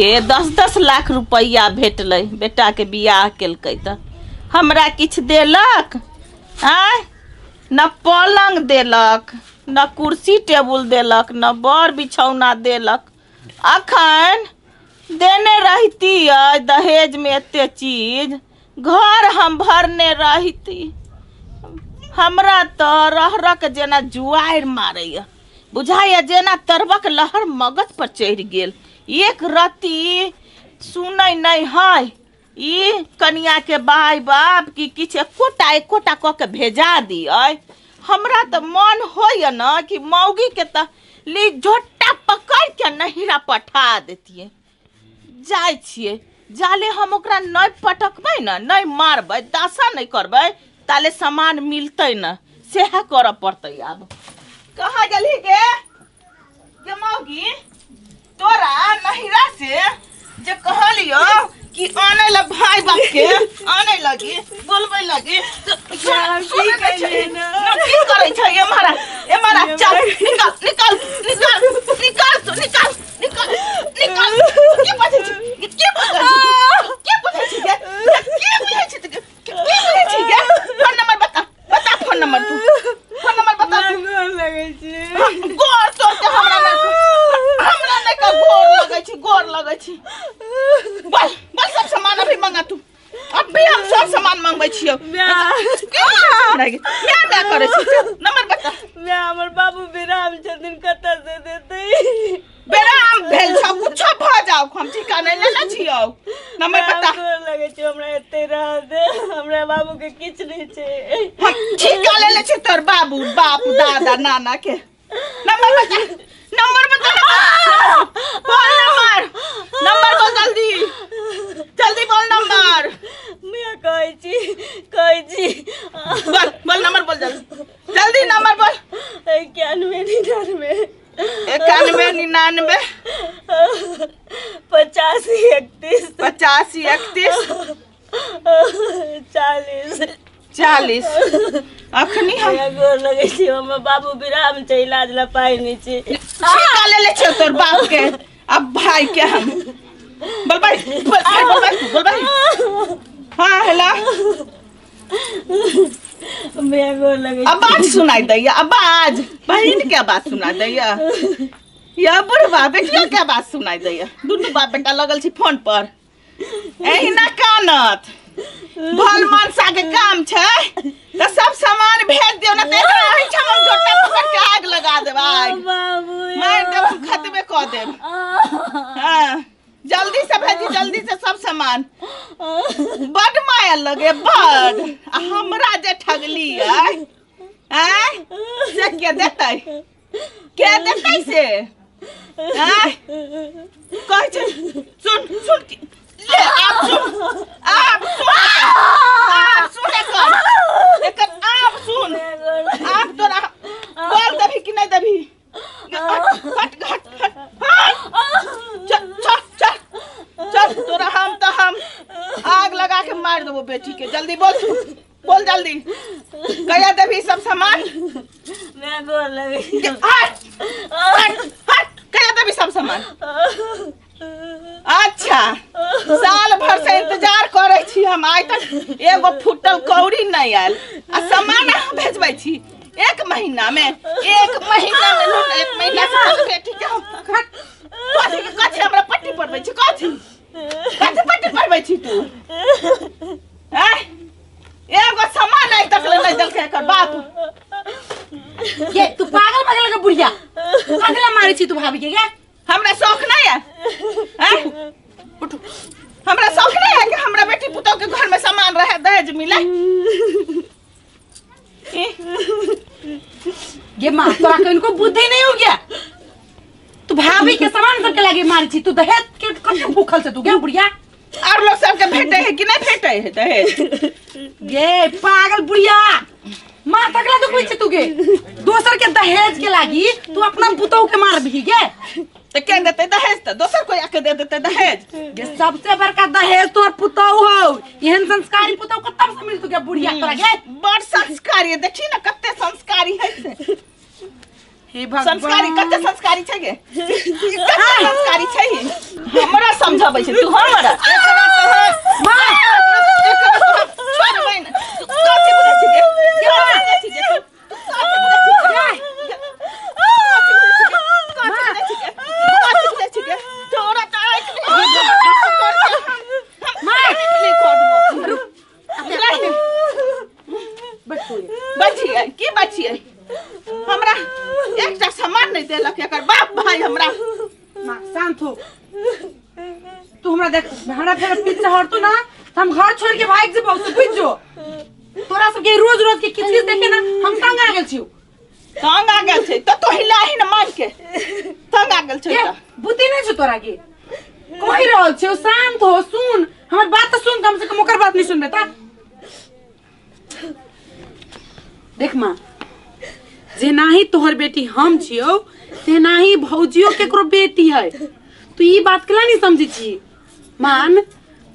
के 10-10 लाख रुपैआ भेटलै, बेटाके बियाह केलकै, तऽ हमरा किछु देलक? आँय, न पलङ्ग देलक, न कुर्सी टेबुल देलक, न बर बिछौना देलक। अखन देने रहितियै दहेजमे एते चीज, घर हम भरने रहिती। हमरा तऽ रहरक जेना जुआरि मारैया, बुझाइया जेना तरबक लहर मगज पर चढ़ि गेल। एक रत्ती सुनै नहि है ई कनियाके बाय बाप कि किछु एकोटा एकोटा कऽ के भेजा दियै। हमरा तऽ मन होइए ने कि मौगीके तऽ ली झोटा पकड़ि के नहिरा पठा देतियै। जाइ छियै, जाले हम ओकरा नहि पटकबै ने, नहि मारबै, दशा नहि करबै, ताले सामान मिलतै ने। सएह करऽ पड़तै आब। कहाँ गेलही गे? गे मौगी, तोरा नहिरा से जे कहलियो कि आनै ला भाई बाप के आनै लगी, बोलबै लगी, की करियै ने? की करै छै? एम्हर आ, एम्हर आ, चल निकल, निकल, निकल, निकल तू, निकल, निकल, निकल। की बजै छी? की बजै छी? की बजै छी गे? की बजै छी तू? की बजै छी गे? फोन नंबर बता, बता फोन नंबर तू, फोन नंबर बता तू। गोर लगै छी। गोर तोड़ के हमरा नहि, हमरा नहि कह गोर लगै छी, गोर लगै छी। बोल, बोल, सब सामान अभी मंगा तू, अभी हम सब सामान मंगबै छियौ। क्या क्या करै छी? नंबर बता। माय, हमर बाबू विराम छथिन, कतऽ से देतै? बेराम भेल छौ, कुछो भऽ जाओ, हम ठीका नहि लेने छियौ। नंबर बता। गोर लगै छै, हमरा एते रह दे, हमरा बाबू के किछु नहि छै। हम ठीका लेले छी तोर बाबू, बाप, दादा, नाना के। नंबर बता, नंबर बता, बोल नंबर, नंबर बोल, जल्दी जल्दी बोल नंबर। मैं कहै छी, कहै छी। बोल, बोल नंबर, बोल जल्दी जल्दी, नंबर बोल। 91 99। 91 99। 85 31। 85 31। 40। 40। अखनी हम गोर लगै छी, हमर बाबू विराम छै, इलाज ला पाइ नहि छै। ठीका ले ले छियौ तोर बाप के, अब भाई के हम। बोल भाई, बोल भाई, बोल भाई, बोल भाई। हाँ, हेलो। मैं गोर लगै। आवाज सुनाई दैया, आवाज बहिन के आवाज सुनाई दैया या बुढ़वा बेटिया के आवाज सुनाई दैया। दुनू बाप बेटा लगल छी फोन पर, एहिना कानत। भल मनसा के काम छै तऽ सब सामान भेज दियौ ने, तऽ एकरा एहिठाम हम झोटा पकड़ के आग लगा देब, आग। बाबू। मारि देब हम, खतमे कऽ देब। हाँ, जल्दी से भेजी, जल्दी से सब सामान। बड माया लगे बड। आ हमरा जे ठगली आय आय, से के देतै, के देतै से? आय, कहै छै सुन, सुन ले, आब सुन, आब सुन, आब सुन एकर, एकर आब सुन। आब तोरा बोल देबही कि नहीं देबही? हट, हट, हट, हट, चल, चल, चल, चल। तोरा हम तो हम आग लगा के मार देबो बेटी के। जल्दी बोल तू, बोल जल्दी, कहिया देबही सब सामान? मैं गोर लगै। हट, हट, हट। कहिया देबही सब सामान? अच्छा, साल भर से इंतजार करै छी हम, आइ तक एगो फूटल कौड़ी नहीं आयल, आ सामान अहाँ भेजबै छी एक महीना में? एक महीना में लूट, एक महीना से तक बेटी के हम कथी के कथी हमरा पट्टी पड़बै छी? कथी कथी पट्टी पड़बै छी तू? आँय, एगो सामान आइ तक ले नहीं देलकै एकर बाप। ये तू पागल पागल के बुढ़िया, पागल मारे छी तू भाभी के गे। हमरा शौक नहीं है, हैं? उठू। हमरा शौक नहीं है कि हमरा बेटी पुतोह के घर में सामान रहे, दहेज मिले? ई, गे माँ, तोरा के इनको बुद्धि नहीं हो गया? तू भाभी के सामान सबके लागे मारे छी, तू दहेज के कते भूखल से तू गे बुढ़िया? और लोग सबके भेटे है कि नहीं भेटे है दहेज? गे पागल बुढ़िया, माथा के दुखबै छै तू गे। दोसर के दहेज के लागी तू अपना पुतोह के मारबही गे? तो के देते दहेज? तो दोसर कोई आके दे देते दहेज? गे, सबसे बड़का दहेज तोहर पुतोह हो। एहन संस्कारी पुतोह कतऽ से मिलतौ गे बुढ़िया तोरा गे? बड़ संस्कारी है, देखी ना कते संस्कारी है से। हे भगवान। संस्कारी कते संस्कारी छै गे, कते संस्कारी छै ई? हमरा समझाबै छै तू हमरा। एकरा तऽ माँ एकरा तऽ छोड़ बहिन। तू कथी बुझै छी गे? कथी बुझै छी गे तू? तू कथी बुझै छी गे? कथी बुझै छी गे? कथी बुझै छी गे? कथी बुझै छी गे? तोरा तऽ आँखि नहि हम आँखि नहि कऽ देबौ। बचियै की बचियै? हमरा एकटा सामान नहि देलक एकर बाप भाई हमरा। माँ शांत हो तू, हमरा देख, हमरा फेर पीछे हटतू ना त हम घर छोड़ के भाग जेबौ, तू बुझ जो। तोरा सबके रोज रोज के किच किच देखे ना हम तंग आ गेल छियौ। तंग आ गेल छै तऽ तो हिलाही ने मान के तंग आ गेल छै। के तऽ बुद्धि नहीं छौ तोरा के? कहि रहल छियौ शांत हो, सुन हमर बात तऽ सुन, कम से कम ओकर बात नहीं सुनबे ता। देख माँ, जेनाही तोहर बेटी हम छियौ तेनाही भौजियो केकरो बेटी है। तू ई बात केला नहीं समझै छी? मान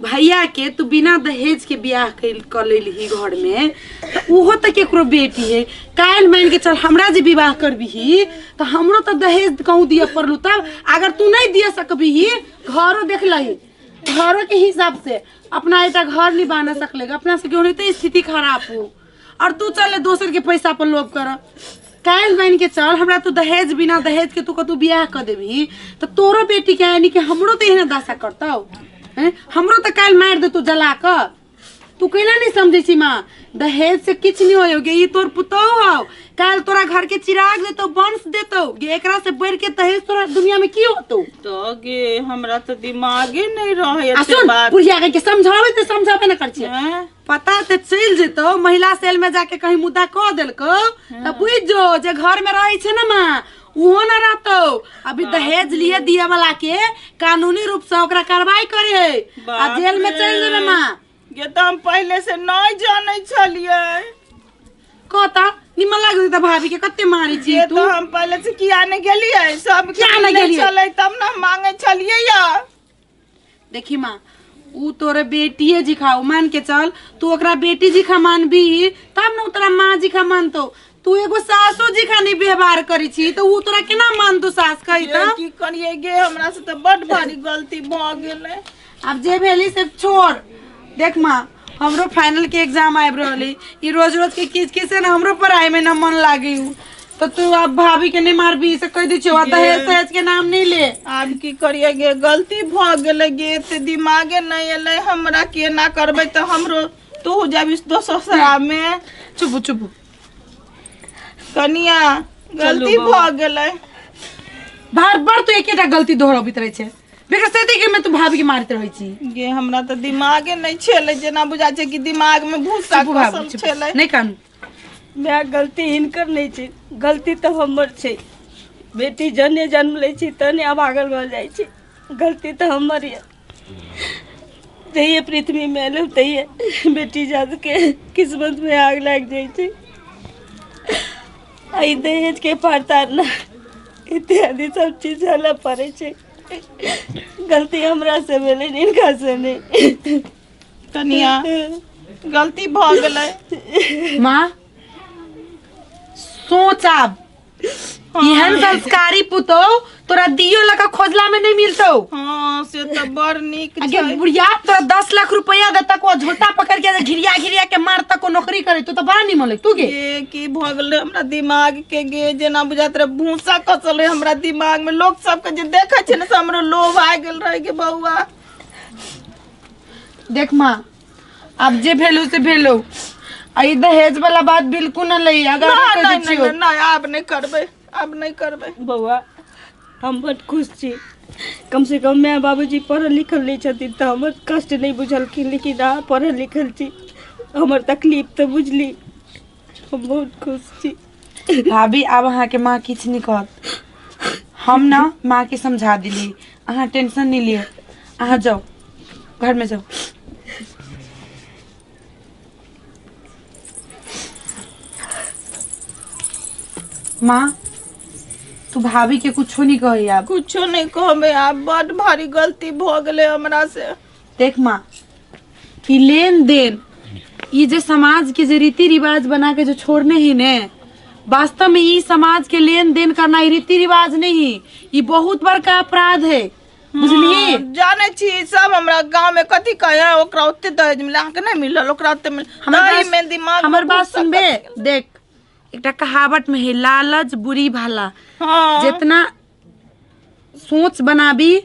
भैया के तू बिना दहेज के बियाह कऽ लेलही घर में, तऽ ओहो तऽ केकरो बेटी है। काल्हि मान के चल हमरा जे विवाह करबिही तऽ हमरो तऽ दहेज कहूँ दिअ पड़लू। तब अगर तू नहीं दिए सकबिही, घरो देख लही, घरो के हिसाब से अपना एकटा घर नहीं बना सकले, अपना सबके ओनाहिते स्थिति खराब हो और तू चल दोसर के पैसा पर लोभ कर। काल्हि मान के चल हमरा तू दहेज, बिना दहेज के तू कतौ बियाह कऽ देबही तऽ तोरो बेटी के यानी कि हमरो तऽ एहने दशा करतौ हैं? हमरो तऽ काल्हि मारि देतौ जला कऽ। तू कैला नहीं समझै छी माँ? दहेज से किछु नहीं होय गे। ई तोर पुतोहु हौ, काल्हि तोरा घर के चिराग देतौ, वंश देतौ गे। एकरा से बढ़ि के दहेज तोरा दुनिया में की होतौ? तऽ गे हमरा तऽ दिमागे नहि रहै आ एते सुन बात। बुढ़िया के समझाबै तऽ समझाबे न कर छियै। हैं? पता तऽ चलि जेतौ, महिला सेल में जाके कहीं मुद्दा कऽ देलकौ तऽ बुझ जो जे घर में रहै छै ने माँ, उहो न रहतौ। अभी दहेज लिए दिए वाला के कानूनी रूप से ओकरा कार्रवाई करे है आ बाप जेल में रे। चलि जेबै माँ। गे तऽ हम पहिले से नहि जानै छलियै। कहता निमन लागै तऽ भाभी के कते मारै छी ये तू। तऽ हम पहिले से किया नहि गेलियै? सब किया नहि गेलियै? छलै तब ने हम मांगै छलियै या। देखी माँ, ऊ तोरे बेटिए जिखा मान के चल, तू ओकरा बेटी जिखा मानबी तब ने ऊ तोरा माँ जिखा मानतो। तू एगो सासो जिखा नहीं व्यवहार करी छी तऽ ऊ तोरा केना मानतो सास कही? ये तऽ की करियै गे, हमरा से तऽ बड भारी गलती भऽ गेलै। आब जे भेली से छोड़। देख माँ, हमरो फाइनल के एग्जाम आबि रहल है, ई रोज रोज के किच किच से ना हमरो पढ़ाई में ना मन लागे। तो तू अब भाभी के नहीं मारबी से कह दी छियौ, आ दहेज तहेज के नाम नहीं ले। आब की करियै गे, गलती भऽ गेलै गे, एते दिमागे नहि एलै हमरा। केना करबै तऽ हमरो तू जाबी दोसर ससुरामे। चुप चुप। कनिया, गलती भऽ गेलै। बार बार तू एकेटा गलती दोहरबैत रहै छै, बेगर सेती के में तू भाभी के मारैत रहै छी। गे हमरा तऽ दिमागे नहि छलै, जेना बुझा छै कि दिमाग में भूसा चुप भाभी कसल चुप। छलै। नहीं कानू। माय, गलती हिनकर नहि छै, गलती तऽ हमर छै। बेटी जने जन्म लै छै तने अभागल भऽ जाइ छै। गलती तऽ हमर यऽ। जहिये पृथ्वीमे एलहुँ तहिये बेटी जातके किस्मतमे आग लागि जाइ छै। आ ई दहेजके प्रताड़ना इत्यादि सब चीज झेलऽ पड़ै छै। गलती हमरा से भेलै, हिनका से नहि। कनिया, गलती भऽ गेलै। माँ सोच, आब एहन संस्कारी पुतौ तोरा दियो लगा खोजला में नहीं मिलतौ। हाँ, से तऽ बड़ नीक अगे छै। बुढ़िया, तोरा 10 लाख रुपया देतक, वो झोटा पकड़ के घिरिया घिरिया के मारतक, को नौकरी करे तू तो बड़ा निमन तू गे। गे की भऽ गेलै हमरा दिमाग के गे? जेना बुझाइत रहे भूसा कसल रहे हमरा दिमाग में। लोक सबके जे देखै छै ने से हमरो लोभ आ गेल रहे गे बौआ। देख माँ, अब जे भेलो से भेलो, आ ई दहेज वाला बात बिल्कुल न लई अगर नहि कह दै नहि छियौ। नहि नहि, आब नहि करबै, आब नहि करबै। बौआ, हम बड खुश छी। कमसँ कम माय बाबूजी पढ़ल लिखल नहि छथिन तऽ हमर कष्ट नहि बुझलखिन, लेकिन अहाँ पढ़ल लिखल छी, हमर तकलीफ तऽ बुझली। हम बहुत खुश छी। भाभी, आब अहाँके माँ किछु नहि कहत। हम ना माँ के समझा दिली, अहाँ टेंशन नहीं लिअ। अहाँ जाओ, घर में जाओ। माँ, तू भाभी के कुछो नहीं कही आब। कुछो नहि कहबै आब, बड भारी गलती भऽ गेलै हमरा से। देख माँ, ई लेन देन, ई जे समाज के जे रीति रिवाज बना के जो छोड़ने ही ने, वास्तव में ई समाज के लेन देन करना ई रीति रिवाज नहीं है, ई बहुत बड़का अपराध है, बुझलिए? हाँ, जानै छी सब हमरा गांव में कथी कहे, ओकरा ओते दहेज मिलल, अहाँके नहि मिलल, ओकरा ओते मिलल। हमर दही बात में दिमाग हमर में बात घुस सुनबे? सकत। देख, एकटा कहावत में है, लालच बुरी भाला। हाँ। जितना सोच बनाबी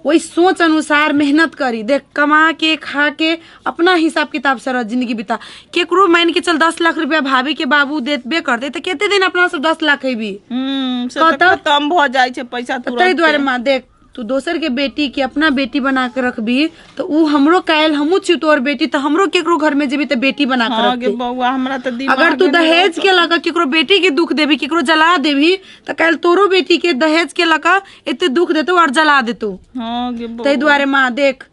वही सोच अनुसार मेहनत करी। देख, कमा के खा के अपना हिसाब किताब से रह, जिंदगी बिता। केकरो मान के चल 10 लाख रुपया भाभी के बाबू देबे करते तऽ कते दिन अपना सब 10 लाख हेबी? से तऽ कतऽ? खतम भऽ जाइ छै पैसा तऽ तुरंत। ताहि दुआरे माँ देख, तू दोसर के बेटी के अपना बेटी बना के रखबी तऽ ऊ हमरो काल्हि, हमहूँ छी तोहर बेटी, तऽ हमरो केकरो घर में जेबी तऽ बेटी बना के हाँ गे रखतै। बौआ, हमरा तऽ दिमाग अगर तू दहेज के लऽ कऽ केकरो बेटी के दुख देबी, केकरो जला देबी, तऽ काल्हि तोरो बेटी के दहेज के लऽ कऽ एते दुख देतौ और जला देतौ। हाँ गे बौआ। ताहि दुआरे माँ देख,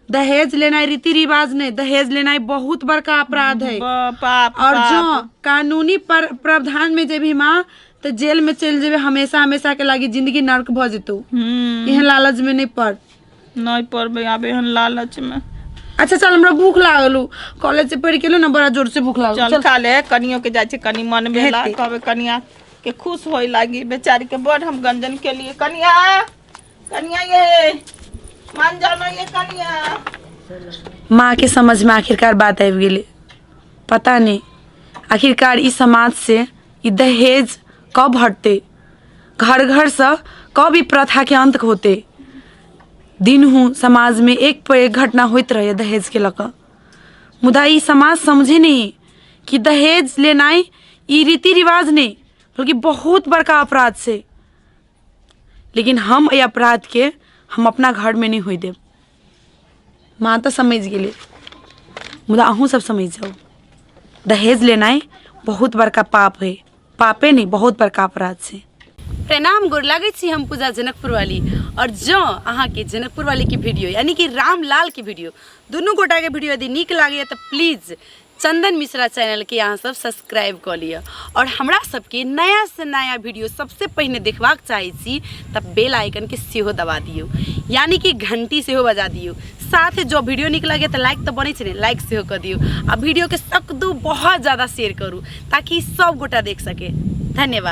दहेज लेनाइ रीति रिवाज नहीं, दहेज लेनाइ बहुत बड़का अपराध है पाप। और पाप। जो कानूनी पर प्रावधान में जेबी माँ तऽ जेल में चलि जेबे हमेशा हमेशा के लागी, जिंदगी नर्क भऽ जेतौ। एहन लालच में नहीं पड़। नहि पड़बै आब एहन लालच में। अच्छा चल, हमरा भूख लागल हौ। कॉलेज से पढ़ के एलहुँ ना, बड़ा जोर से भूख लागल। चल खा ले, कनियो के जाइ छै कनि मन भेला। हेतै। कहबै कनिया के खुश होय लागी, बेचारी के बड़ हम गंजन के लिए। कनिया, कनिया, ये मान जानो ये कनिया। माँ के समझ में आखिरकार बात आबि गेलै। पता नहीं आखिरकार ई समाज से ई दहेज कब हटते, घर घर से कब ई प्रथा के अंत होते। दिन हूँ समाज में एक पर एक घटना होइत रहे दहेज के लऽ कऽ, मुदा ई समाज समझे नहीं कि दहेज लेनाइ ई रीति रिवाज नहीं बल्कि बहुत बड़का अपराध छै। लेकिन हम एहि अपराध के हम अपना घर में नहीं होय देब। माँ तऽ समझि गेलै, मुदा अहूँ सब समझि जाउ, दहेज लेनाइ बहुत बड़का पाप है, पापे नहीं बहुत बड़का अपराध छै। प्रणाम, गोर लागै छी। हम पूजा जनकपुर वाली, और जँ अहाँके जनकपुर वाली के वीडियो यानी कि रामलाल के वीडियो, दुनू गोटाके वीडियो यदि नीक लागैए तऽ प्लीज चंदन मिश्रा चैनलके अहाँ सब सब्सक्राइब कऽ लिअ, और हमरा सबके नया से नया वीडियो सबसे पहिने देखबाक चाहै छी तऽ बेल आइकनके सेहो दबा दियौ, यानी कि घंटी सेहो बजा दियौ। साथ जो वीडियो नीक लगे तऽ लाइक तऽ बनै छै ने, लाइक सेहो कऽ दियौ, आ वीडियोके सकदू बहुत ज़्यादा शेयर करू ताकि सब गोटा देख सके। धन्यवाद।